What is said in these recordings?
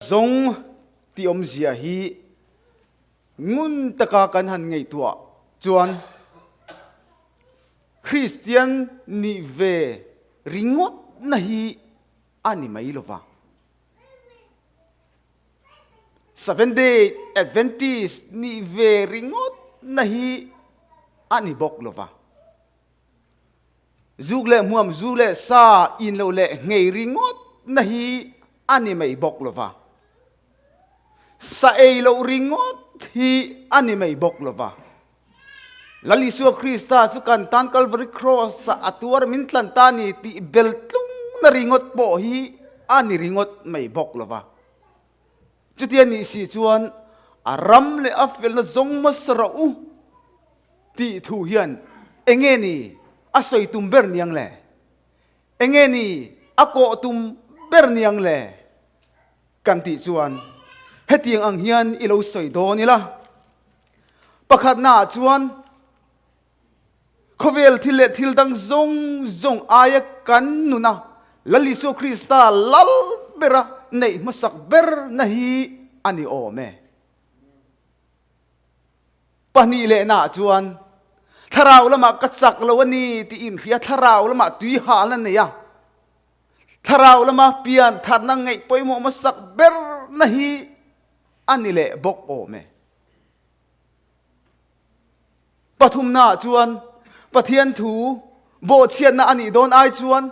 Zawng tih awmzia hi ngun taka kan han ngaihtuah chuan Kristian nih ve ringawtna hi a ni mai lo va. Seventh Day Adventist nih ve ringawtna hi a ni bawk lo va. Zuk leh hmuam, zu leh sa in lo leh nghei ringawtna hi a ni mai bawk lo va. Sa ei loh ringawt hi a ni mai bawk lo va. Lal Isua Krista chu kan tan Calvary Cross-ah a tuar min tlan ta ni tih bel tlungna ringawt pawh hi a ni ringawt mai bawk lo va. Chutia nih si chuan a ram leh a felna zawng hmasa rawh u tih thu hian enge ni a sawi tum ber niang le? Enge ni a kawh tum ber niang le? Kan tih chuan hetiang ang hian i lo sawi dawn ila. Pakhatnaah chuan Khawvel thil leh thil dang zawng zawng aia kan nuna Lal Isua Krista lal bera neih hmasak berna hi a ni awm e. Pahnih lehnaah chuan thlarau lamah ka chak lo a ni tih inhria thlarau lamah tui halna nei a, thlarau lama pian thatna ngaih pawimawh hmasak berna hi a ni leh bawk awm e. Pathumnaah chuan Pathian thu bawhchhiatna a nih dawn ai chuan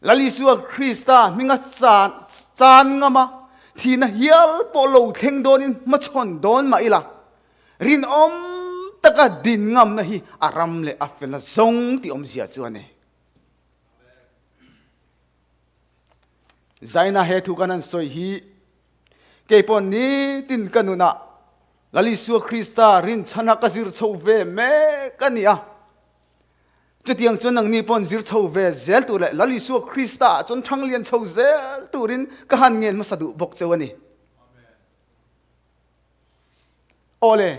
Lal Isua Krista hminga chan chan ngama thihna hial pawh lo thleng dawnin hmachhawn dawn mah ila rinawm taka din ngamna hi a ram leh a felna zawng tih awmzia chu a ni. Zaina he thu kan han sawi hi Kei pawh nitin ka nunah Lal Isua Krista rinchhana ka zir chho ve mek a ni a. Chutiang chuan nangni paw'n zir chho ve zel tur leh Lal Isua Krista ah chuan thang lian chho zel turin ka han ngen hmasa duh bawk cheu a ni. Awle,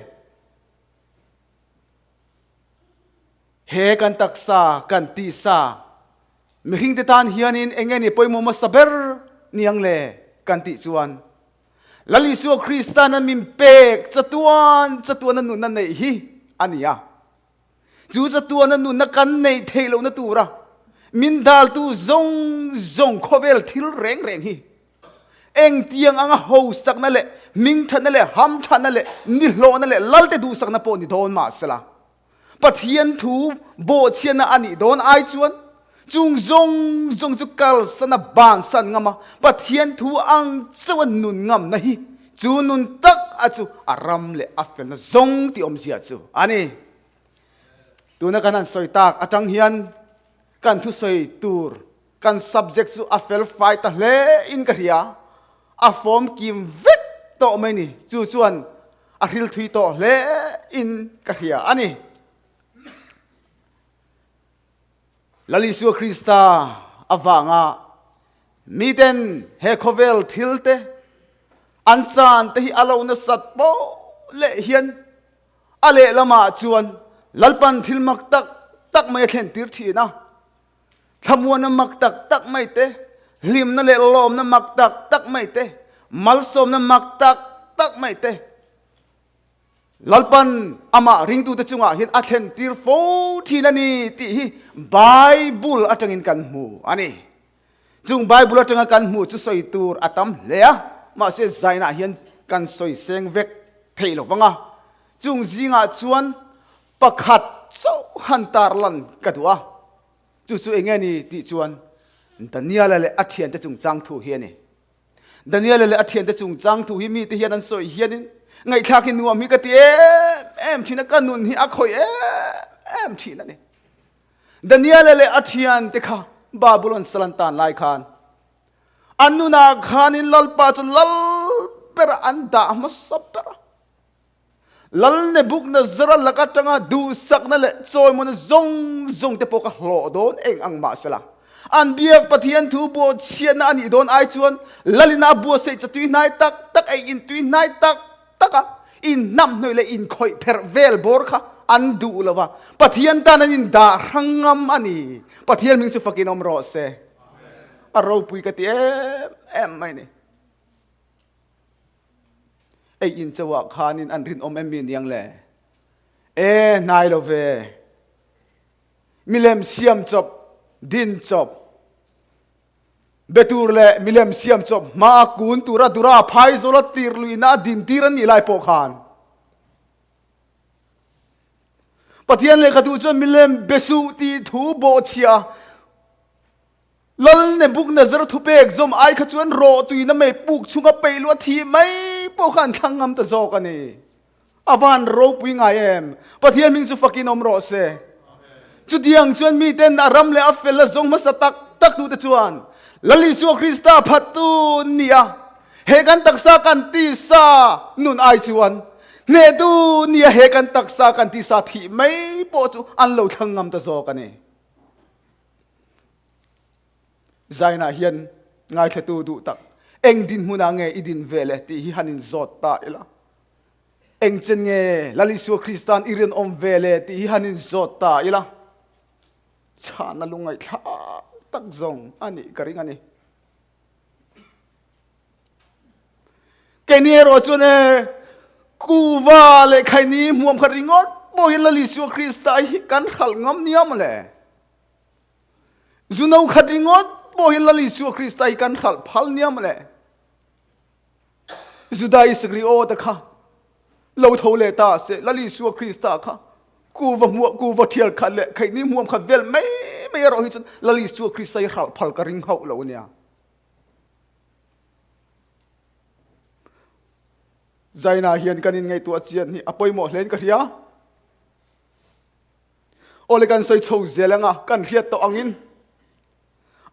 he kan taksa, kan tisa, Mihringte tan hianin eng nge ni pawimawh hmasa ber niang le kan tih chuan Lal Isua Krista'n a min pek chatuan chatuana nunna neih hi a ni a. Chu chatuana nunna kan neih theih lohna tura min daltu zawng zawng khawvel thil reng reng hi engtiang anga hosakna leh hmingthatna leh hamthatna leh nihlawhna leh lalte duhsakna pawh ni dawn mahsela Pathian thu bawhchhiatna a nih dawn ai chuan chung zawng zawng chu kalsana bansan ngam a, Pathian thu ang chauha nun ngamna hi chu nun tak a chu a ram leh a felna zawng tih awmzia chu a ni. Tuna kan han sawi tak atang hian kan thusawi tur kan subject chu a fel fai ta hle in ka hria, a fawm kim vek tawh mai ni, chu chuan a hril thui tawh hle in ka hria a ni. Lal Isua Krista avanga miten he khawvel thil te an chan te hi a lo nasat pawh leh hian a lehlamah chuan Lalpan thil mak tak tak mai a thlen tir thin a. Thlamuanna mak tak tak mai te, hlimna leh lawmna mak tak tak mai te, malsawmna mak tak tak mai te Lalpan amah ringtute chungah hian a thlen tir fo thin a ni tih hi Bible atangin kan hmu a ni. Chung Bible atanga kan hmuh chu sawi tur a tam hle a, mahse zainah hian kan sawi seng vek theih lo vang a. Chung zingah chuan Pakhat chauh han tar lan ka duh a, chu chu eng nge ni tih chuan Daniela leh a thiante chungchang thu hi a ni. Daniela leh a thiante chungchang thu hi mite hian an sawi hianin ngaihthlak hi nuam hi ka ti em em thin a, ka nun hi a khawih em em thin a ni. Daniela leh a thiante kha Babulon salan tan lai khan an nunah khanin Lalpa chu lal bera an dah hmasa ber a. Lal Nebukadnezara lak atanga duhsakna leh chawimawna zawng zawng te pawh ka hlawh dawn eng ang mahsela, an biak Pathian thu buaitchhiatna a nih dawn ai chuan Lalina a buatsaih cha tui hnai tak tak ei in tui hnai tak tak a inhnamhnawih leh inkhawih pherh vel bawr kha an duh lo va, Pathian tan an indah hrang ngam a ni. Pathian hming chu fakin awm rawh se. A ropui ka ti em em mai ni. Ei in chauhah khanin an rinawm em mi niang le? E, hnai lo ve. Milem siam chawp, din chawp, be tur leh milem siam chawp hmaa kun tura dura phaizawla tir luihna a din tir an nih lai pawh khan Pathian lehkha duh chuan milem be suh tih thu bawhchhia Lal Nebuchadnezzar thupek zawm ai kha chuan rawhtuina mei puk chhunga peih luah thih mai pawh kha an thlang ngam ta zawk a ni. A van ropui ngai em? Pathian hming chu fakin awm rawh se. Chutiang chuan miten a ram leh a fel a zawng hmasa tak tak tute chuan Lal Isua Krista phattu nia he kan taksa kan tisa nun ai chuan hnehtu nia he kan taksa kan tisa thih mai pawh chu an lo thlang ngam ta zawk a ni. Zainah hian ngaithlatu duh tak eng dinhmunah nge i din ve le tih hi han inzawt ta ila. Eng chen nge Lal Isua Kristan i rinawm ve le tih hi han inzawt ta ila. Chhana lungngaihthlak tak zawng a nih ka ring a ni. Keini erawh chuan e kuva leh khaini hmuam khat ringawt pawh hian Lal Isua Krista hi kan hralh ngam nia mawle. Zuno khat ringawt pawh hi Lal Isua Krista hi kan hralh phal nia mawle. Juda Isakriota kha lo tho leh ta se Lal Isua Krista kha kuva hmuah kuva thial khat leh kheihni hmuam khat vel mai mai erawh hi chuan Lal Isua Krista hi hralh phal ka ring hauh lo ania. Zaina hian kan inngaihtuah chian hi a pawimawh hlein ka hria. Awle kan sawi chho zel anga kan hriat tawh angin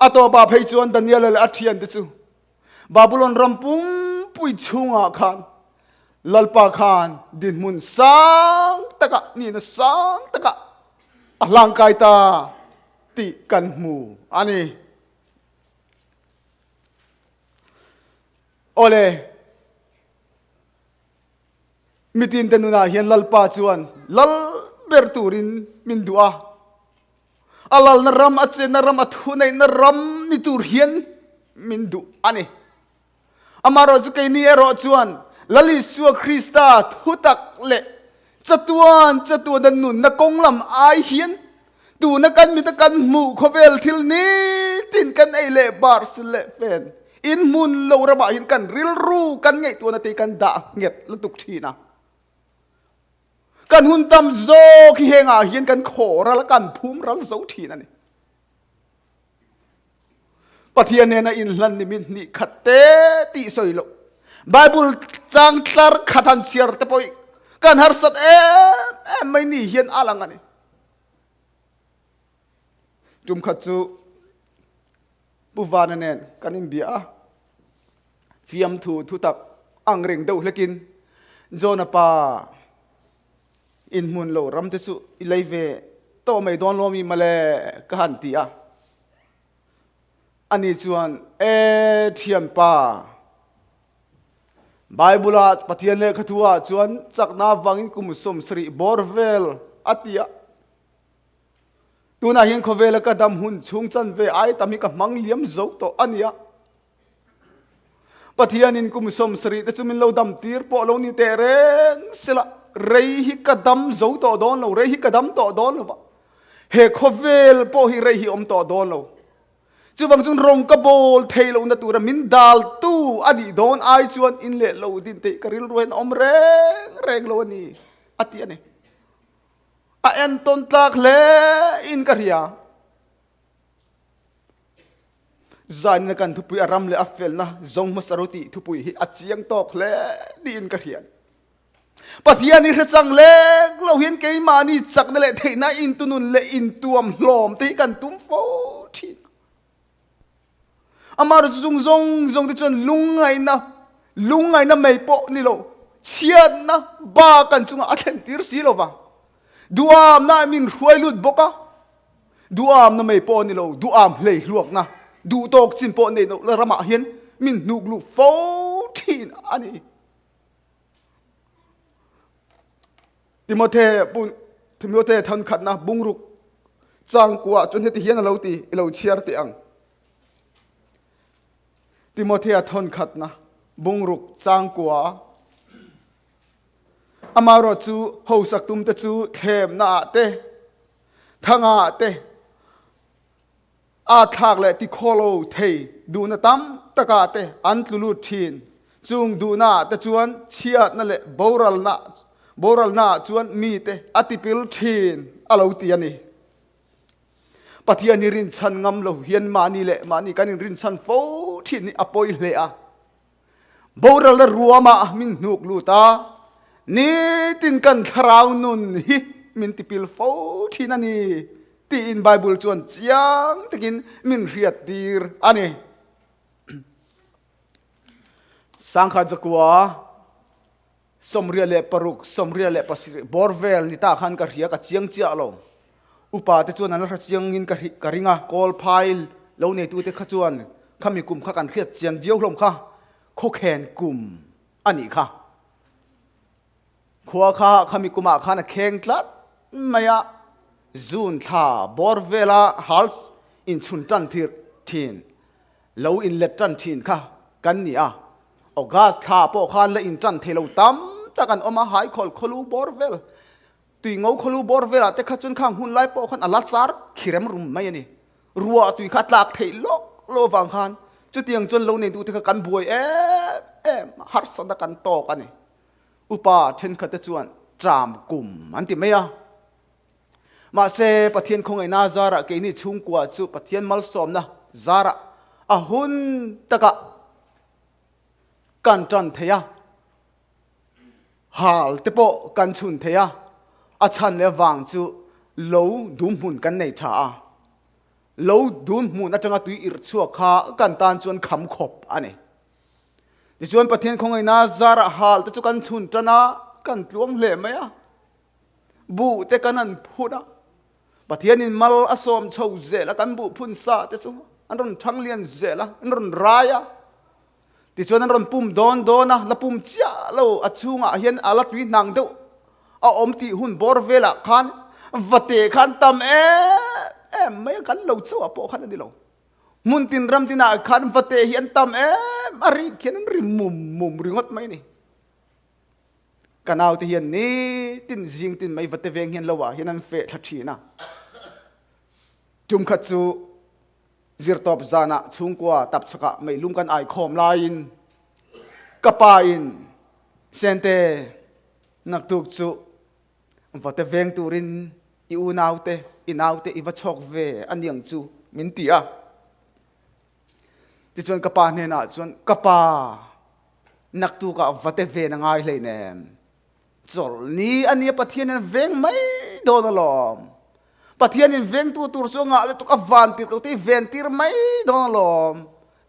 a tawpah phei chuan Daniela leh a thiante chu Babylon ram pumpui chhungah khan Lalpa khan dinhmun sang takah nihna sang takah a hlangkai ta tih kan hmu a ni. Awle Mitinte nunah hian Lalpa chuan lal ber turin min duh a. A lalna ram, a chenna ram, a thuneihna ram ni tur hian min duh a ni. Amaherawh chu keini erawh chuan Lal Isua Krista thutak leh chatuan chatuana nunna kawng lam ai hian tuna kan mita kan hmuh khawvel thil nitin kan ei leh bar sil leh fen In hmun lo ramah hin kan rilru kan ngaihtuahna te kan dah nghet lutuk thin a. Kan hun tam zawk hi hengah hian kan khaw ral a, kan phum ral zo thin a ni. Pathian nena inhlan ni min hnih khat te tih sawi lo. Bible chang tlar khat han chhiar te pawh kan harsat em em mai ni hian a lang a ni. Tum khat chu Pu Vana nen kan inbia a, fiamthu thutak ang reng deuh hlekin John-a pa inhmun lo ram te chu i lei ve tawh mai dawn lo mi mawle ka han ti a. Ani chuan, E thianpa, Bible-ah Pathian lehkha thu-ah chuan chakna avangin kum 70 bawr vel a ti a. Tunah hian khawvela ka dam hun chhung chanve ai tam hi ka hmang liam zo tawh a nia. Pathianin kum 70 te chu min lo dam tir pawh lo ni teh reng sela, rei hi ka dam zo tawh dawn lo, rei hi ka dam tawh dawn lo va. He khawvel pawh hi rei hi awm tawh dawn lo. Chuvang chuan rawng ka bawl thei lohna tura min daltu a nih dawn ai chuan in leh lo din teh ka rilru hian a awm reng reng lo a ni, a ti a ni. A entawn tlak hle in ka hria. Zainna kan thupui a ram leh a felna zawng hmasa ro tih thupui hi a chiang tawk hle niin ka hria. Pathian i hrechang lek lo hian keimahni chakna leh theihna intunun leh intuam hlawm te hi kan tum fo thin. Amaherawhchu chung zawng zawng te chuan lungngaihna, lungngaihna mai pawh ni lo, chhiatna ba kan chungah a thlen tir si lo va. Duamna min hruai lut bawk a, duamna mai pawh ni lo, duam hlei hluakna, duh tawk chin pawh nei loh ramah hian min hnuk luh fo thin a ni. Timothe bun Timothe thankhatna bungruk changkua chuan heti hian a lo ti i lo chhiar teh ang. Timothea thawnkhatna bungruk changkua. Amaherawhchu hausak tumte chu thlemnaah te, thangah te, a thlak leh tikhawlo thei duhna tam takah te an tlu lut thin. Chung duhnaah te chuan chhiatna leh boralna boralnaah chuan mite a tipil thin a lo ti a ni. Pathian hi rinchhan ngam lo hian mahni leh mahni kan inrinchhan fo thin hi a pawi hle a. Boralna ruamah min hnuk lut a, nitin kan thlarau nun hi min tipil fo thin a ni tiin Bible chuan chiang takin min hriattir a ni. Sangkhat zakua 86, 87 bawr vel ni ta khan ka hria ka chiang chiah lo. Upa te chuan an la hre chiangin ka ka ring a, kawl phai lo neitute kha chuan khami kum kha kan hriat chian viau hlawm kha khawkhen kum a nih kha. Khua kha khami kumah khan a kheng tlat mai a, June thla bawr vela hal inchhun tan thir thin. Lo inlet tan thin kha kan ni a, August thla pawh khan la intan thei lo tam tak an awm a, Haikhawl khawlu bawr vel, Tuingo khawlu bawr velah te kha chuan khang hun lai pawh khan a la char khirem rum mai a ni. Ruah tui kha a tlak theih lawk lawk avang khan chutiang chuan lo neitute kha kan buai em em a, harsatna kan tawk a ni. Upa thenkhat te chuan tram kum an ti mai a. Mahse, Pathian khawngaihna zarah keini chhungkua chu Pathian malsawmna zarah a hun takah kan tan thei a, hal te pawh kan chhun thei a, a chhan leh vang chu lo dum hmun kan nei tha a, lo dum hmun atanga tui irh chhuak kha kan tan chuan kham khawp a ni. Tichuan Pathian khawngaihna zarah hal te chu kan chhun tan a, kan tluang hle mai a. Buh te kan han phun a, Pathianin mal a sawm chho zel a, kan buh phun sa te chu an rawn thang lian zel a, an rawn rai a. Tichuan an rawn pum dawn dawn a, la pum chiah lo a chhungah hian a la tui hnang deuh a awm tih hun bawr velah khan vate khan tam em em mai a, kan lo chauh ah pawh khan a ni lo. Hmun tin ram tinah khan vate hi an tam em a, rik hian an ri mum mum ringawt mai a ni. Ka naute hian nitin zing tin mai vate veng hian lo ah hian an feh thla thin a. Tum khat chu zirtawp zanah chhungkua tapchhakah meilum kan ai khawm laiin ka pa in Sente naktuk chu vate veng turin i unaute i naute i va chhawk ve aniang chu min ti a. Tichuan ka pa hnenah chuan, Ka pa, naktukah vate ven a ngai hleinem. Chawlhni a nia Pathianin a veng mai dawn alawm. Pathianin vengtu tur chu a ngah lutuk a van tir lo te i ven tir mai dawn alawm.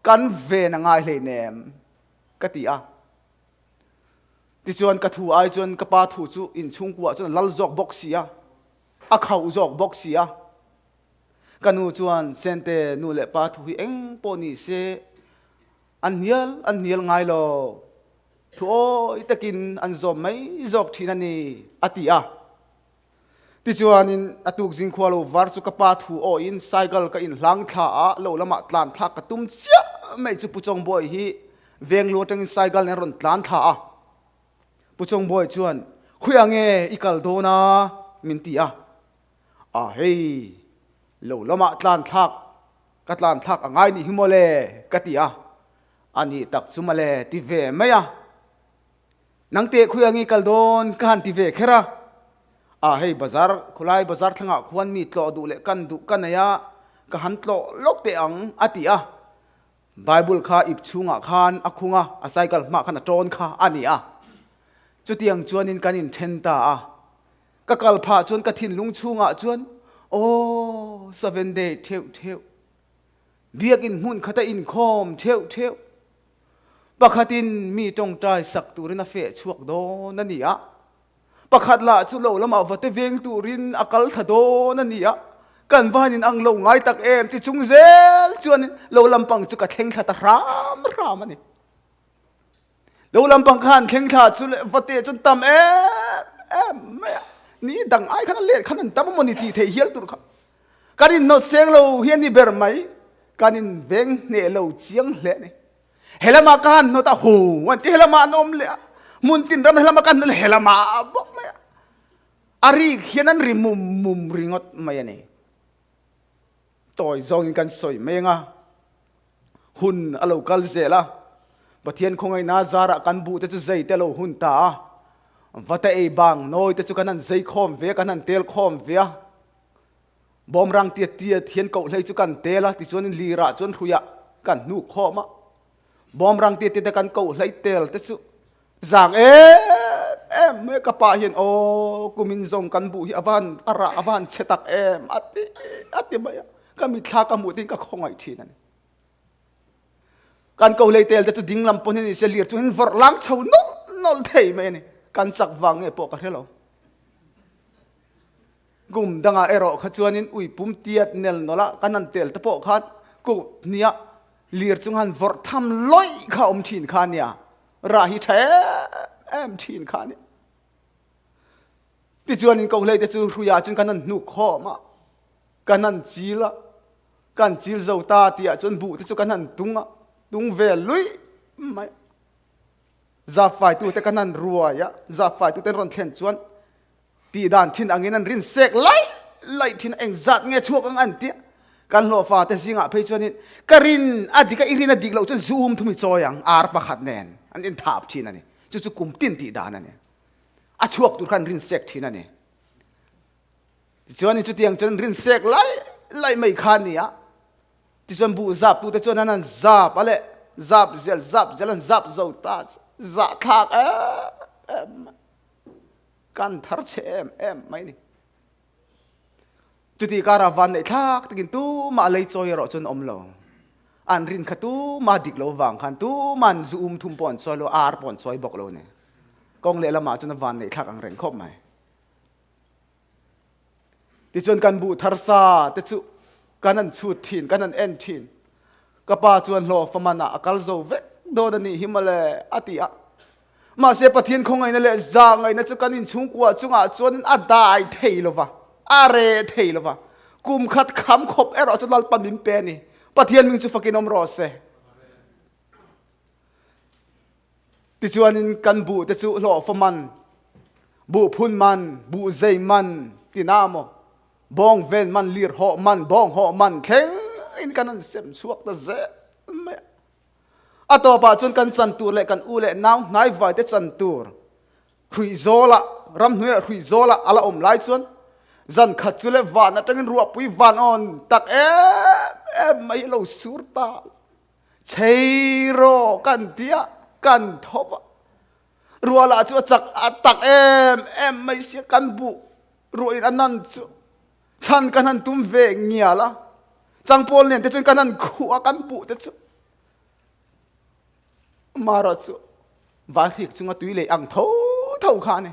Kan ven a ngai hleinem, ka ti a. Tichuan ka thu ai chuan ka pa thu chu inchhungkuah chuan a lal zawk bawk si a, a khauh zawk bawk si a. Ka nu chuan Sente nu leh pa thu hi eng pawh ni se an hnial an hnial ngai lo, thu awi takin an zawm mai zawk thin a ni a ti a. Tichuanin a tuk zingkhua lo var chu ka pa thu awiin cycle ka inhlang thla a, lo lamah tlan thlak ka tum chiah mai chu Pu Chawngbawi hi Venglu atangin cycle nen a rawn tlan thla a. Pu Chawngbawi chuan, Khawiah nge i kal dawn a? min ti a. A hei, lo lamah tlan thlak, ka tlan thlak a ngai nih hi mawle, ka ti a. A nih tak chu mawle ti ve mai a. Nang teh khawi angi kal dawn ka han ti ve kher a. A hei bazar, khawlai bazar thlangah khuan mi tlawh duh leh kan duh ka nei a, ka han tlawh lawk teh ang, a ti a. Bible kha ip chhungah khan a khung a, a cycle hmah khan a tawn kha a ni a. Chutiang chuanin kan inthen ta a. Ka kal phah chuan ka thinlung chhungah chuan, Aw, seven day theuh theuh, biakinn hmun khata inkhawm theuh theuh, pakhatin mi tawngtai sak turin a feh chhuak dawn a ni a, pakhat lah chu lo lamah vate veng turin a kal thla dawn a ni a, kan van in ang lo ngai tak em ti chung zel chuan lo lampang chu ka thleng thla ta hram hram a ni. Lo lampang khan thleng thla chu leh vate chuan tam em em mai a. Ni dang ai khan a let khan an tam emaw ni tih theih hial tur kha. Kan in hnawt seng lo hi a ni ber mai. Kan in veng hneh lo chiang hle a ni. He lamah ka han hnawt a, hu an ti, he lamah an awm leh a. Hmun tin ram helama kan helama bawk mai a. A rik hian an ri mum mum ringawt mai a ni. Tawi zawngin kan sawi mai anga hun a lo kal zel a. Pathian khawngaihna zarah kan buh te chu zei te lo hun ta a. Vata ei bang nawi te chu kan han zei khawm ve a, kan han tel khawm ve a. Bawmrang tiat tiat hian koh hlei chu kan tel a, tichuanin lirah chuan hruiah kan hnuk khawm a. Bawmrang tiat tiat a kan koh hlei tel te chu zang em em mai ka pa hian aw kumin zawng kan buh hi a van a rah a van chhe tak em a ti a ti mai a. Ka mitthla ka hmuh tiin ka khawngaih thin a ni. Kan koh hlei tel te chu ding lam pawn hi ni se lir chu hin vawrh lang chho nawlh nawlh thei mai a ni. Kan chak vang nge pawh ka hre lo. Kum dangah erawh kha chuanin ui pum tiat nel nawlh a kan han tel te pawh khan kut hnia lir chung han vawrh tham lawih kha awm thin kha nia, rah hi tha em em thin kha nia. Tichuanin kohlei te chu hruiah chuan kan han hnuk khawm a, kan han chil a, kan chil zo ta tihah chuan buh te chu kan han tung a, tung ve luih mai. Zapfaitute kan han ruai a, zapfaitute an rawn thlen chuan Tih dan thin angin an rin sek laih laih thin a, engzat nge chhuak ang an tia. Kan hlawhfa te zingah phei chuanin ka rin a dik a, i rin a dik loh chuan zum thum i chawi ang, ar pakhat nen an inthap thin a ni. Chu chu kum tin tih dan a ni. A chhuak tur khan rin sek thin a ni. Tichuanin chutiang chuan rin sek laih laih mai kha a ni a. Tichuan buh zap tute chuan an han zap a leh, zap zel zap zel an zap zo ta, zahthlak em em mai. Kan thar chhe em em mai ni. Chuti karah van neih thlak takin tumah lei chawi erawh chuan awm lo. An rin kha tumah dik lo vang khan tuman zu um thum pawh an chawi lo, ar pawh an chawi bawk lo ni. Kawng lehlamah chuan a van neih thlak ang reng khawp mai. Tichuan kan buh thar sa te chu kan han chhut thin, kan han en thin. Ka pa chuan hlawh famanah a kal zo vek dawn a nih hi mawle a ti a. Mahse Pathian khawngaihna leh zahngaihna chu kan inchhungkua chungah chuanin a dai thei lo va, a reh thei lo va. Kum khat kham khawp erawh chu Lalpa min pe a ni. Pathian hming chu fakin awm rawh se. Tichuanin kan buh te chu hlawhfa man, buh phun man, buh zei man tina maw, bawng ven man, lir hawh man, bawng hawh man thleng in kan han sem chhuak ta zel mai a. A tawpah chuan kan chan tur leh kan u leh nau hnaivai te chan tur hruihzawlah, ramhnuaiah hruihzawlah a la awm lai chuan zan khat chu le van atangin ruahpui van awn tak em em mai hi a lo sur ta. Chei rawh kan ti a, kan thawp a. Ruah lah chu a chak a tak em em mai sia, kan buh ruahin a nan chu chhan kan han tum ve ngial a. Changpawl nen te chuan kan han khuh a, kan buh te chu. Amaherawh chu Valhrik chunga tui lei ang tho tho kha a ni.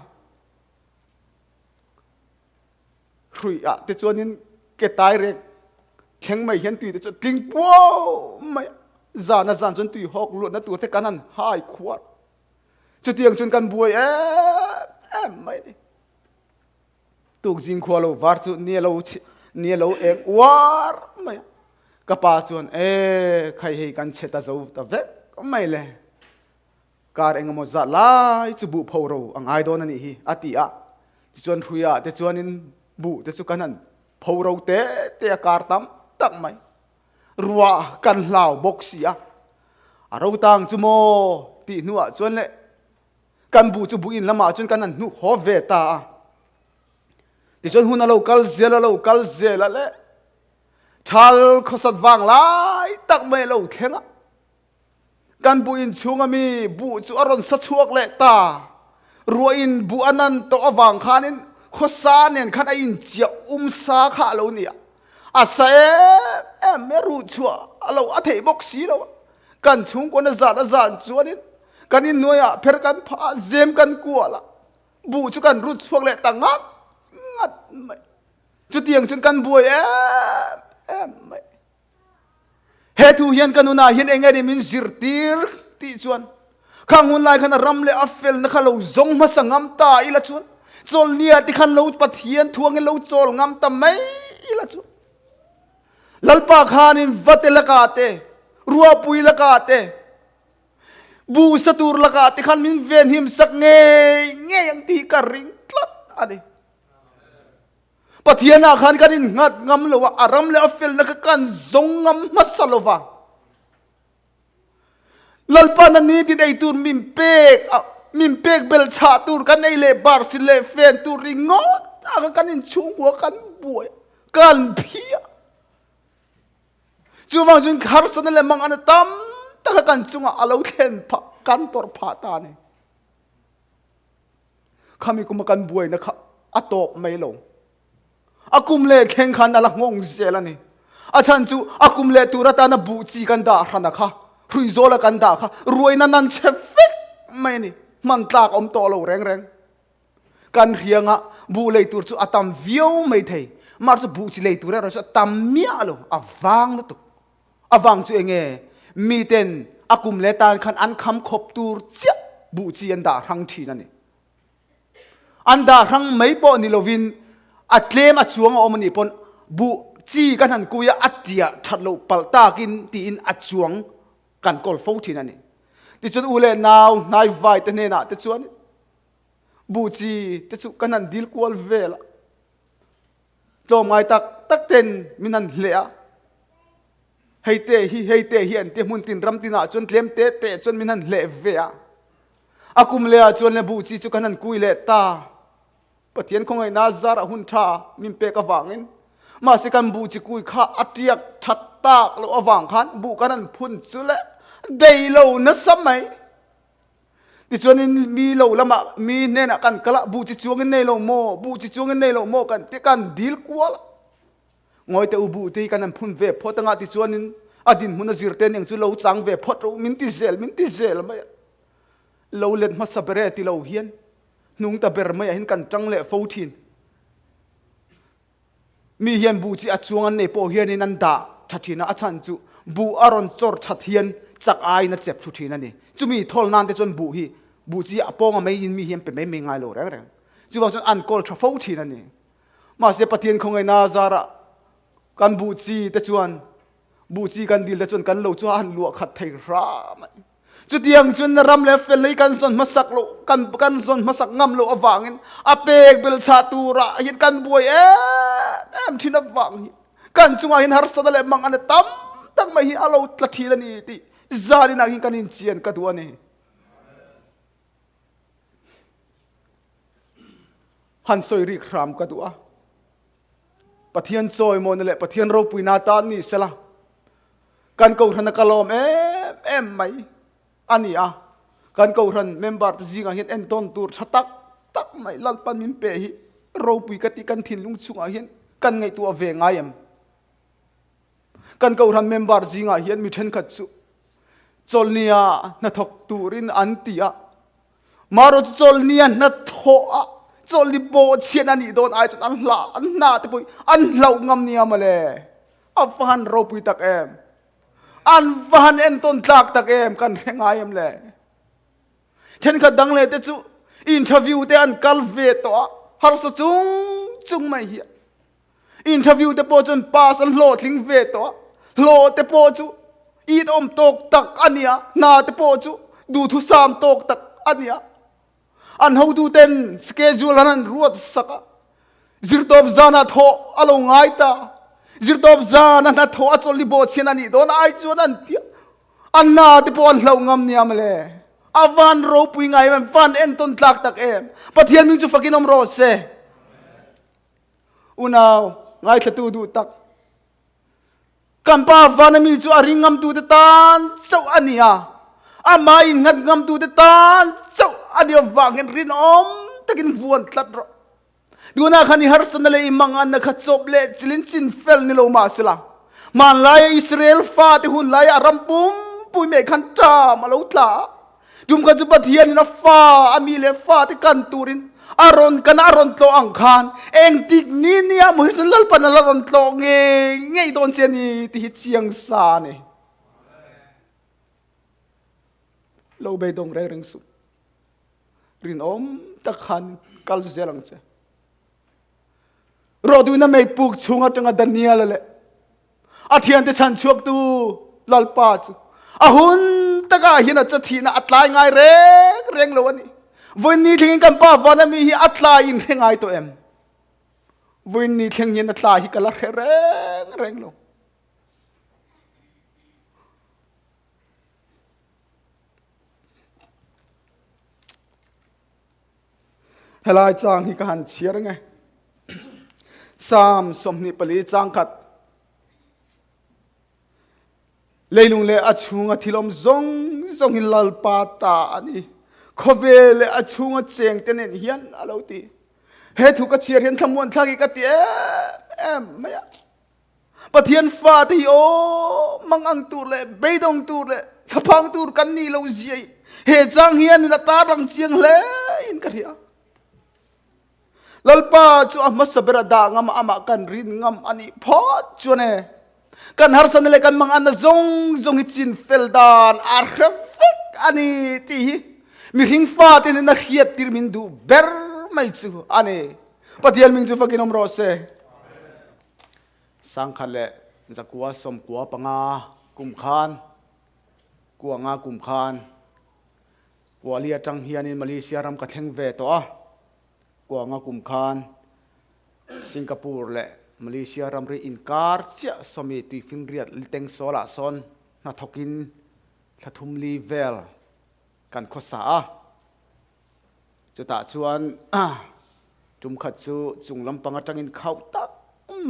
Hruih ah te chuanin ke tai rek thleng mai hian tui te chu tling puau mai a. Zan a zan chuan tui hawk luatna tur te kan han hai khuar. Chutiang chuan kan buai em em mai a ni. Tukzing khua lo var chu ni a lo ni a lo eng uar mai a. Ka pa chuan e khai hei kan chhe ta zo ta vek mai le. Kar engemaw zat lai chu buh pho ro a ngai dawn a nih hi, a ti a. Tichuan hruiah te chuanin buh te chu kan han pho ro te te a kar tam tak mai. Ruah kan hlau bawk si a, a ro tang chu maw tih hnuah chuan le kan buh chu buh in lamah chuan kan han hnuk haw ve ta a. Tichuan hun a lo kal zel a lo kal zel a le thal khawsat vang lai tak mai a lo thleng a. Kan buh inchhung ami buh chu a rawn sa chhuak leh ta. Ruahin buh a nan tawh avang khanin khawsa nen khan a inchiah um sa kha a lo ni a. A sa em em mai a, ruh chhuah a lo a theih bawk si lo a. Kan chhungkawn a zan a zan chuanin kan inhnuaiah pher kan phah a, zem kan kual a, buh chu kan rut chhuak leh ta ngat ngat mai. Chutiang chuan kan buai em em mai. He thu hian ka nunah hian eng nge min zirtir tih chuan khang hun lai khan a ram leh a felna kha lo zawng hmasa ngam ta ila chuan chawlnia te khan lo Pathian thuangin lo chawl ngam ta mai ila chuan Lalpa khanin vate lakah te ruahpui lakah te. Buh sa tur lakah te khan min venhim sak ngei ngei ang tih hi ka ring tlat a ni. Pathianah khan kan innghat ngam lo a, a ram leh a felna kha kan zawng ngam hmasa lo va. Lalpana ni tin ei tur min pek a, min pek bel chhah tur kan ei leh bar si leh fen tur ringawt a kan inchhungkua kan buai kan phia. Chuvang chuan harsatna leh mangana tam taka kan chungah a lo thlen phah kan tawrh phah ta a ni. Khami kuma kan buaina kha a tawp mai lo. A kum leh thleng khan a la nghawng zel a ni. A chhan chu a kum leh tur atana buh chi kan dah hrana kha, hrui zawla kan dah kha ruaina nan chhe vek mai a ni. Hman tlak a awm tawh lo reng reng. Kan hrianga buh lei tur chu a tam viau mai thei. Mar chu buh chi lei tur erawh chu a tam miah lo, a vang lutuk. A vang chu enge? Miten a kum leh tan khan an kham khawp tur chiah buh chi an dah hrang thin a ni. An dah hrang mai pawh ni lovin a tlem a chuang a awm a nih pawn buh chi kan han kui a, a tiah that loh palh takin tiin a chuang kan kawl fo thin a ni. Tichuan u leh nau hnai vai te hnenah te chuan buh chi te chu kan han dil kual vel a. Tlawmngai tak tak ten min han hleh a, hei te hi hei te hi an ti hmun tin ram tinah chuan tlem te te chuan min han hleh ve a. A kum leh ah chuan le buh chi chu kan han kui leh ta. Pathian khawngaihna zar a hun tha min pek avangin mahse kan buh chi kui kha a tiak that tak loh avang khan buh kan han phun chu le dei lo nasa mai. Tichuanin mi lo lamah mi hnenah kan kal a, buh chi chuangin nei lo maw, buh chi chuangin nei lo maw kan ti kan dil kual a. Ngawi teh u buh te hi kan han phun ve phawt anga tichuanin a dinhmun a zir te aniang chu lo chang ve phawt rawh u min ti zel min ti zel mai a. Lo let hmasa ber e ti lo hian hnung ta ber maiah hian kan tang leh fo thin. Mi hian buh chi a chuang an nei pawh hianin an dah tha thin a, a chhan chu buh a rawn chawr that hian chak aiin a chep thlu thin a ni. Chumi thawl nan te chuan buh hi buh chi a pawnga mai in mi hi an pe mai mai ngai lo reng reng. Chuvang chuan an kawl tha fo thin a ni. Mahse Pathian khawngaihna zarah kan buh chi te chuan buh chi kan dil te chuan kan lo chu a han luah khat thei hram a ni. Chutiang chuan na ram leh fel hi kan zawn hmasak loh, kan kan zawn hmasak ngam loh avangin a pek belchhah turah hian kan buai em em thin avang hi kan chungah hian harsatna leh mangana tam tak mai hi a lo tla thin a ni tih zaninah hian kan inchian ka duh a ni. Han sawi rik hram ka duh a. Pathian chawimawina leh Pathian ropuina tan ni sela kan kohhran a kalawm em em mai a ni a. Kan kohhran member te zingah hian entawn tur tha tak tak mai Lalpan min pe hi ropui ka tih kan thinlung chungah hian kan ngaihtuah ve ngai em? Kan kohhran member zingah hian mi thenkhat chu chawlhnia hnathawk turin an ti a, Maro chu chawlhnia hnathawh a chawlhni bawhchhiat a nih dawn ai chuan an hla an hna te pawh an hlauh ngam nia mawle. A va han ropui tak em. An va han entawn tlak tak em kan hre ngai em le. Thenkhat dang leh te chu interview te an kal ve tawh a harsa chung chung mai hi. Interview te pawh chuan pass an hlawhtling ve tawh a, hlawh te pawh chu it awm tawk tak a nia, hna te pawh chu duhthusam tawk tak a nia. An hotu ten schedule an han ruat sak a, zirtawp zana thawh a lo ngai ta, zirtawp zana hna thawh a chawlh i bawhchhian a nih dawn ai chuan an tia, an hna te pawh an hlauh ngam nia mawle. A van ropui ngai em, van entawn tlak tak em. Pathian hming chu fakin awm rawh se. Unau, ngaithlatu duh tak. Kan Pa vana mi chu a ring ngamtute tan chauh a ni a, amah innghat ngamtute tan chauh a nih avangin rinawm takin vuan tlat rawh. Tunah khan i harsatna leh i manganna kha chawp leh chilin chin fel ni lo mah sela, hmanlaia Israel fate hun laia a ram pumpui mai khan ṭam a lo tla a. Tum kha chu Pathianin a fa, a mi leh fate kan turin a rawn kan a rawn tlawh ang khan engtik ni ni ah maw hi chuan Lalpan a la rawn tlawh ngei ngei dawn che a ni tih hi chiang sa a ni. Lo beidawng reng reng suh. Rinawm tak khan kal zel ang che. Rawhduhna meipuk chhung atanga Daniel-a leh a thiante chhan chhuaktu Lalpa chu a hun takah hian a che thihna a tlai ngai reng reng lo a ni. Vawiin ni thlengin kan Pa vana mi hi a tlaiin hre ngai tawh em? Vawiin ni thleng hian a tlai hi ka la hre reng reng lo. Helai chang hi ka han chhiar nge. Psalm 24 chang khat. Leilung leh a chhunga thil awm zawng zawng hi Lalpa ta a ni. Khawvel leh a chhunga chengte nen hian a lo ti. He thu ka chhiar hian thlamuan thlak hi ka ti em em mai a. Pathian fate hi aw mangang tur leh beidawng tur leh thlaphang tur kan ni lo zia hi he chang hian in a tarlang chiang hle in ka hria. Lalpa chu a hmasa ber a dah ngam amah kan rin ngam a nih phawt chuan e. Kan harsatna leh kan manganna zawng zawng hi chin fel dan a hre vek a ni tih hi mihring fate nen a hriat tir min duh ber mai chu a ni. Pathian hming chu fakin awm rawh se. Sangkhat leh zakua sawmkua panga kum khan kuanga kum khan Kuali atang hianin Malaysia ram ka thleng ve tawh a, Kuanga kum khan Singapore leh Malaysia ramri inkar chiah sawmi tuifinriat liteng sawlah sawn hnathawkin thla thum li vel kan khawsa a. Chutah chuan tum khat chu chung lampang atangin khauh tak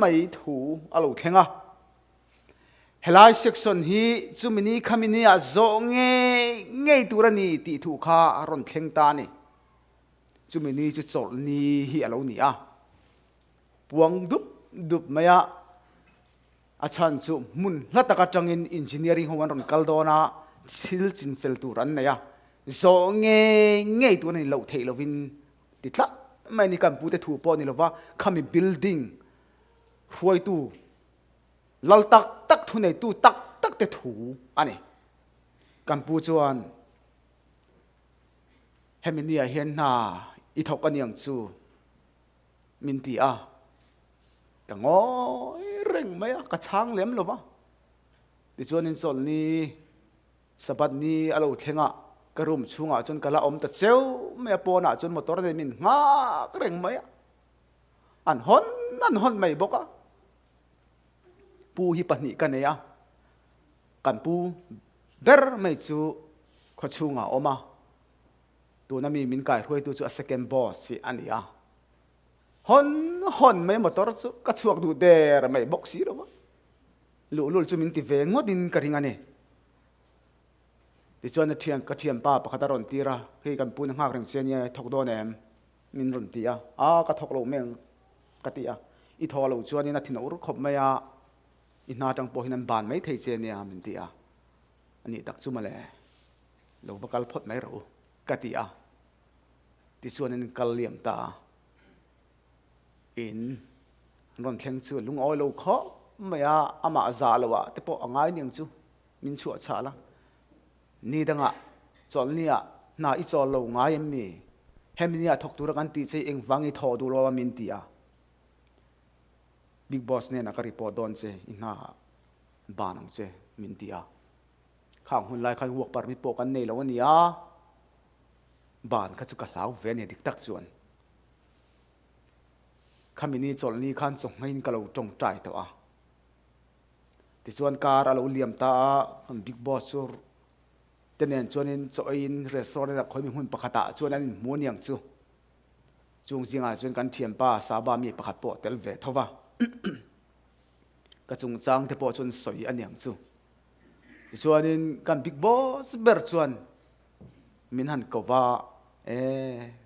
mai thu a lo thleng a. Helai section hi chumi ni khami ni ah zawh ngei ngei tur a ni tih thu kha a rawn thleng ta a ni. Chumi ni chu chawlh ni hi a lo ni a. Puang dup dup mai a, a chhan chu hmun hla tak atangin engineering ho an rawn kal dawn a, thil chinfel tur an nei a, zawh ngei ngei tur a ni loh theih lovin ti tlat mai a ni. Kan pute thu pawh a ni lova, khami building hruaitu Lal tak tak thuneitu tak tak te thu a ni. Kan pu chuan hemi nia hian hna i thawk a niang chu min ti a. Ka ngawi reng mai a, ka chhang lem lo va. Tichuan in chawlhni Sabbath ni a lo thleng a, ka room chhungah chuan ka la awm ta cheu mai a, pawnah chuan motor nen min nghak reng mai a. An hawn an hawn mai bawk a. Pu hi pahnih ka nei a, kan pu ber mai chu khawchhungah a awm a, tuna mi min kaihruaitu chu a second boss hi a ni a. Hawn hawn mai motor chu ka chhuak duh der mai bawk si lo va, luhlul chu min ti ve ngawtin ka ring a ni. Tichuan a thian ka thianpa pakhat a rawn tir a, hei kan pu na nghak reng che nia, thawk dawn em? Min rawn ti a, a ka thawk lo mai ang ka ti a, i thawh loh chuanin a thin a ur khawp mai a, i hna atang pawh hian an ban mai thei che nia min ti a, a nih tak chu mawle, lo va kal phawt mai rawh u ka ti a, tichuan an kal liam ta a, in an rawn thleng chu a lungawi lo khawp mai a, amah zah loh ah te pawh a ngai niang chu min chhuah chhal a. Ni dangah chawlhniah hna i chawl lo ngai em mi? Hemi nia thawk tura kan tih che i engvang i thawh duh lo a min ti a. Big Boss hnenah ka report dawn che, i hna ban ang che min ti a. Khang hun lai khan work permit pawh kan nei lo a nia, ban kha chu ka hlau ve a ni dik tak chuan. Khami ni chawlhni khan chawhmeiin ka lo tawngtai tawh a. Tichuan car a lo liam ta a, kan big boss chu te nen chuanin chaw eiin restaurant ah khawimi hmun pakhat ah chuan an inhmu aniang chu. Chung zingah chuan kan thianpa Saba mi pakhat pawh a tel ve tho va. Ka chungchang te pawh chuan sawi aniang chu. Tichuanin kan big boss ber chuan min han ko va, E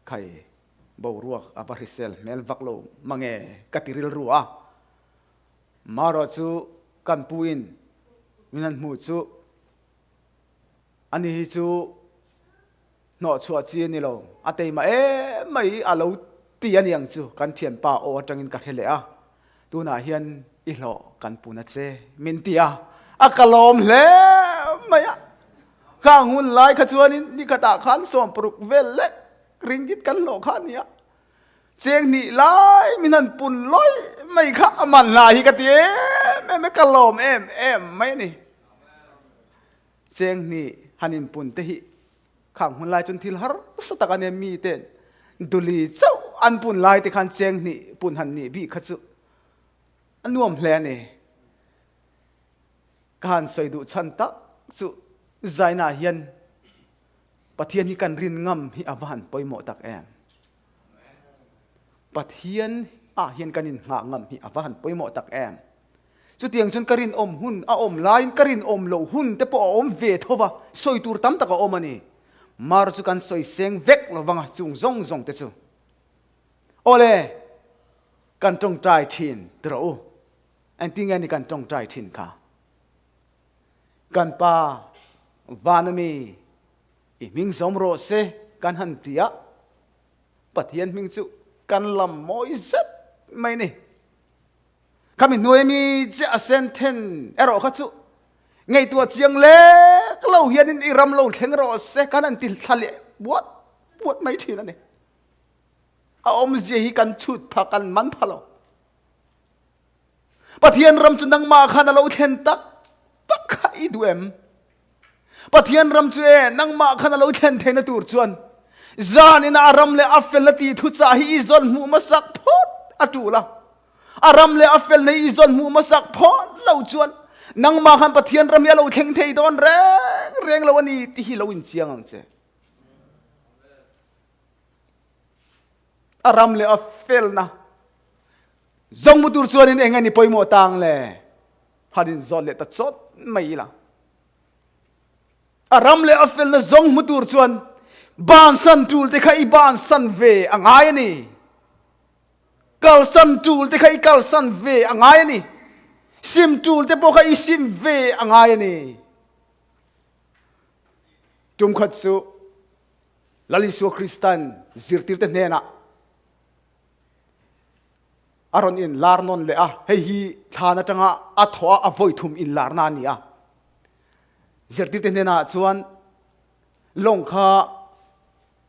khai, boruak a va hrisel hmel vak lo mange ka ti rilru a. Marawh chu kan pu in min han hmuh chu ani hi chu hnawhchhuah chi a ni lo, a teima em mai a lo ti a niang chu kan thianpa aw atangin ka hre leh a, tunah hian i hlawh kan pun a che min ti a, a ka lawm hle mai a, khang hun lai kha chuanin nikhatah khan 60 vel lek ringgit kan hlawh kha a ni a. Cheng hnih lai min han pun lawih mai kha a man hla hi ka ti em em e, ka lawm em em mai a ni. Cheng hnih Han inpun te hi khang hun lai chuan thil harsa tak a nia mi ten duli chauh an pun lai te khan cheng hnih pun han nih bik kha chu a nuam hle a ni. Ka han sawi duh chhan tak chu zaina hian Pathian hi kan rin ngam hi a va han pawimawh tak em. Pathian ah hian kan inngah ngam hi a va han pawimawh tak em. Chutiang chuan ka rinawm hun a awm laiin ka rinawm loh hun te pawh a awm ve tho va, sawi tur tam tak a awm a ni. Mar chu kan sawi seng vek lo vang a, chung zawng zawng te chu. Awle, kan tawngtai thin ti rawh u. Engtin nge ni kan tawngtai thin kha? Kan Pa van ami i hming zawm rawh se kan han ti a, Pathian hming chu kan lam mawi zet mai ni. Khami hnuai mi che a sen then erawh kha chu ngaihtuah chiang lek lo hianin i ram lo thleng rawh se kan han ti thla leh buat buat mai thin a ni. A awmzia hi kan chhut pha kan man pha lo. Pathian ram chu nangmah khan a lo thlen tak tak kha i duh em? Pathian ram chu e nangmah khan a lo thlen theihna tur chuan zan in a ram leh a fel a ti thuchah hi i zawn hmuh hmasak phawt a tul a. A ram leh a fel na i zawn hmuh hmasak phawt lo chuan nangmah khan Pathian ram hi a lo thleng thei dawn reng reng lo a ni tih hi lo inchiang ang che. A ram leh a felna zawng mu tur chuanin eng nge ni pawimawh tang le? Han inzawt leh ta chawt mai ila. A ram leh a felna zawng hmu tur chuan bansan tul te kha i bansan ve a ngai a ni. Kalsan tul te kha i kalsan ve a ngai a ni. Sim tul te pawh kha i sim ve a ngai a ni. Tum khat chu Lal Isua Kristan zirtirte hnenah a rawn inlar nawn leh a, hei hi thlan atanga a thawh a, a vawi thum inlarna a ni a. Zirtirte hnenah chuan lawng kha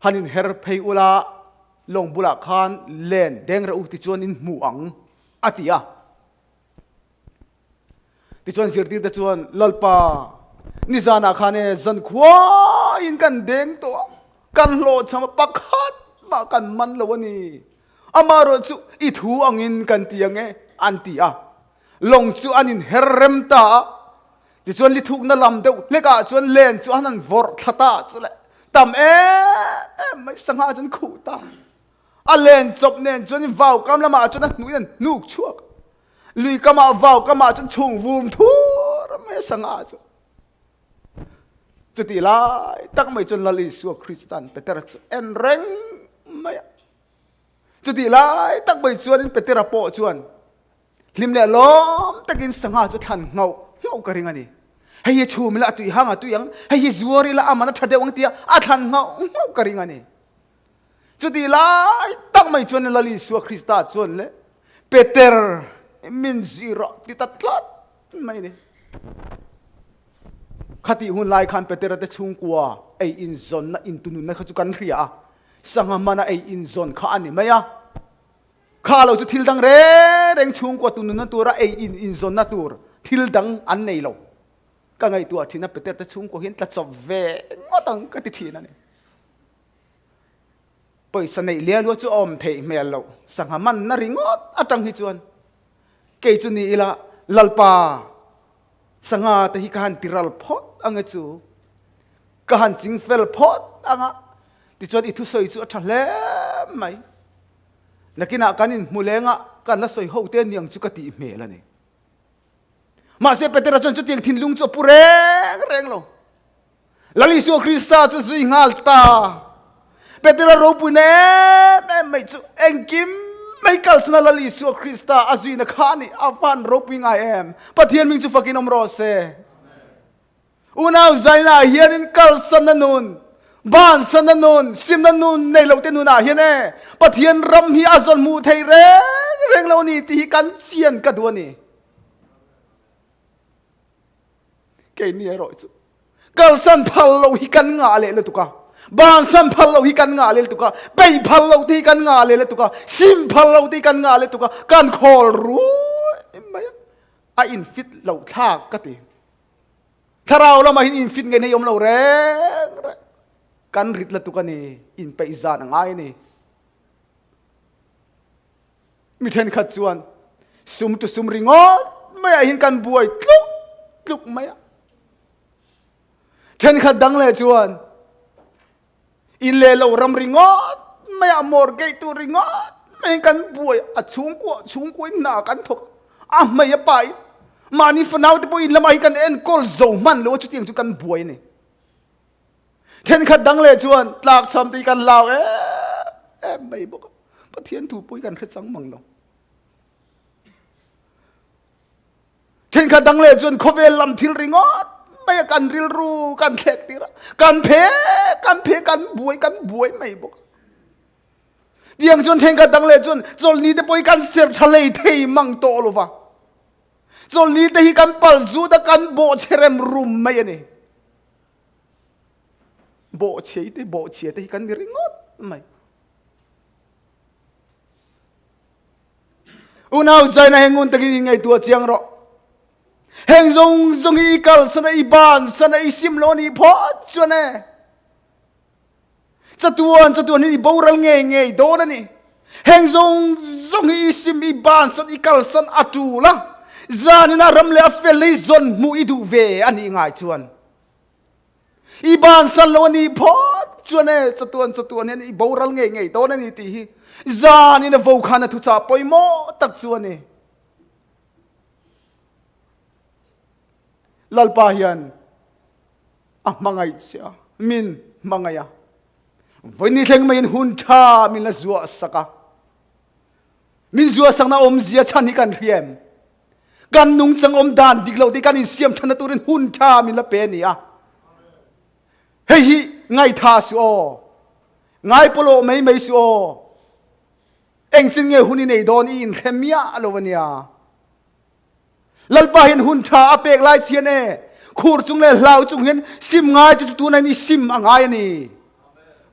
han inher phei ula, lawng bulah khan len deng reuh u tichuan in hmu ang a ti a. Tichuan zirtirte chuan, Lalpa, nizanah khan e zankhuain kan deng tawh a, kan hlawhchham a, pakhat mah kan man lo a ni. Amaherawh chu i thu angin kan ti ang e, an ti a. Lawng chu an inher rem ta a. Tichuan lithukna lam deuh hlekah chuan len chu an han vawrh thla ta chu le, tam em em mai sangha chu an khuh ta. A len chawp nen chuan vaukam lamah chuan a hnuin an hnuk chhuak. Lui kamah vau kamah chuan chhung vum thur mai a sangha chu. Chutih lai tak mai chuan Lal Isua Kristan Petera chu en reng mai a. Chutih lai tak mai chuanin Petera pawh chuan hlim leh lawm takin sangha chu thlan nghauh nghauh ka ring a ni. Hei hi chhum ila a tui hang a tui ang, hei hi zuar ila a man a tha deuh ang tia a thlan nghauh nghauh ka ring a ni. Chutih lai tak mai chuan Lal Isua Krista chuan le Peter min zui rawh ti ta tlat mai ni. Khatih hun lai khan Petera te chhungkua ei inzawnna intununna kha chu kan hria a, sangha hmana ei inzawn kha a ni mai a. Kha lo chu thil dang reng reng chhungkua tununna tura ei in inzawnna tur thil dang an nei lo. Ka ngaihtuah thin a Peter te chhungkua hian tlachawp ve ngawt ang ka ti thin a ni. Pawisa neih liau luah chu a awm theih hmel loh, sangha manna ringawt atang hi chuan kei chu ni ila Lalpa sangha te hi ka han tiral phawt ang e chu, ka han ching fel phawt ang a, tichuan i thusawi chu a tha hle mai. Nakinah kan inhmu leng a, kan la sawi ho te niang chu ka tih hmel a ni. Mahse Petera chuan chutiang thinlung chu a pu reng reng lo. Lal Isua Krista chu zui nghal ta. Petera ropuina em em mai chu engkim mai kalsana Lal Isua Krista a zuina kha a ni. A van ropui ngai em. Pathian ming chu fakin awm rawh se. Unau zaina ah hianin kalsanna nun, bansanna nun, simna nun nei lo te nunah hian e Pathian ram hi a zawn hmuh thei reng reng lo a ni tih hi kan chian ka duh a ni. Keini erawh chu kalsan phal lo hi kan ngah leh lutuk a, bansan phal lo hi kan ngah leh lutuk a, peih phal lo te hi kan ngah leh lutuk a, sim phal lo te hi kan ngah leh lutuk a, kan khawl ruai mai a, a in fit loh thlak ka ti. Thlarau lamah hin infit ngei nei awm lo reng reng. Kan rit lutuk a ni, inpeih zan a ngai a ni. Mi thenkhat chuan sum tu sum ringawt maiah hin kan buai tluk tluk mai a. Thenkhat dang leh chuan in leh lo ram ringawt maiah mortgage tur ringawt mai kan buai a chhungkua chhungkua in hna kan thawk a hmei a pa in mahni fanau te pawh in lamah hi kan enkawl zo hman lo a chutiang chu kan buai a ni. Thenkhat dang leh chuan tlakchham te hi kan hlau em em mai bawk a. Pathian thu pawh hi kan hre chang mang lo. Thenkhat dang leh chuan khawvel lam thil ringawt mai a kan rilru kan thlek tir a, kan phe kan phe kan buai kan buai mai bawk a. Tiang chuan thenkhat dang leh chuan chawlhni te pawh hi kan ser tha lei thei mang tawh lo va. Chawlhni te hi kan pal zut a kan bawhchhe rem rum mai a ni. Bawhchhe te bawhchhia te hi kan ni ringawt mai. Unau zaina heng ngun takin in ngaihtuah chiang rawh. Heng zawng zawng hi i kalsan a, i bansan a, i sim lo a nih phawt chuan e. Chatuan chatuan hi i boral ngei ngei dawn a ni. Heng zawng zawng hi i sim, i bansan, i kalsan a tul a. Zanin a ram leh a fel hi zawn hmuh i duh ve a nih ngai chuan. I bansan lo a nih phawt chuan e, chatuan chatuan hian i boral ngei ngei dawn a ni tih hi zanin a vo khan a thuchah pawimawh tak chu a ni. Lalpa hian a hmangaih che a, min hmangaih a. Vawi ni thleng maiin hun tha min la zuah sak a. Min zuah sakna awmzia chhan hi kan hria em? Kan nungchang awm dan dik lo te kan insiam thanna turin hun tha min la pe a ni a. Hei hi ngaitha su aw. Ngai pawlawh mai mai su aw. Engchin nge hun i nei dawn i inhre miah lo a nia. Lalpa hian hun tha a pek lai chian e. Khur chung leh hlau chung hian sim ngai te chu tunah hian i sim a ngai a ni.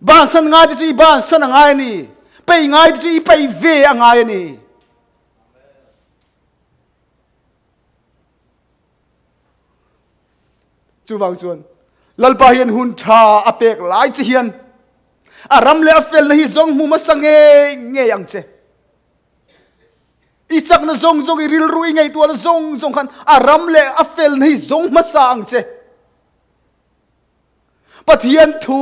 Bansan ngai te chu i bansan a ngai a ni. Pei ngai te chu i pei ve a ngai a ni. Chuvang chuan Lalpa hian hun tha a pek lai che hian a ram leh a felna hi zawng hmu hmasa ngei ngei ang che. I chakna zawng zawng, i rilru i ngaihtuahna zawng zawng khan a ram leh a felna hi zawng hmasa ang che. Pathian thu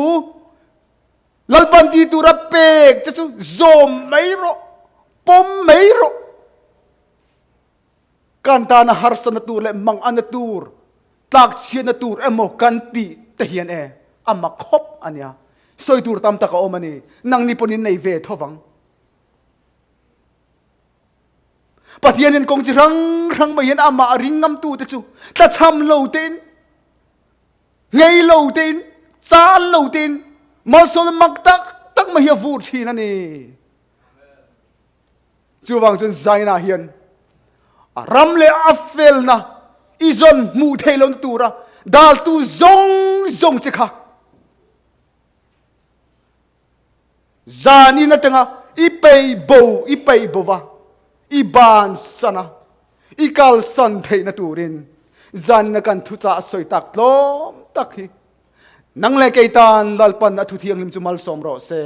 Lalpan ti tura pek che chu zawm mai rawh, pawm mai rawh. Kan tana harsatna tur leh mangana tur, tlakchhiatna tur emaw kan tih te hian e, a mak khawp a nia. Sawi tur tam tak a awm a ni. Nangni pawhin nei ve tho vang. Pathianin kawng chi hrang hrang mai hian amah ring ngamtute chu tlachham lo tein, ngei lo tein, caan lo tein malsawmna mak tak tak mai hi a vur thin a ni. Chuvang chuan Zaina hian a ram leh a felna i zawn hmuh theih lohna tura daltu zawng zawng che kha zanin atanga i pei bo i pei bova i bansan a i kalsan theihna turin zanin a kan thuchah sawi tak tlawm tak hi nang leh kei tan Lalpan a thu thianghlim chu malsawm rawh se.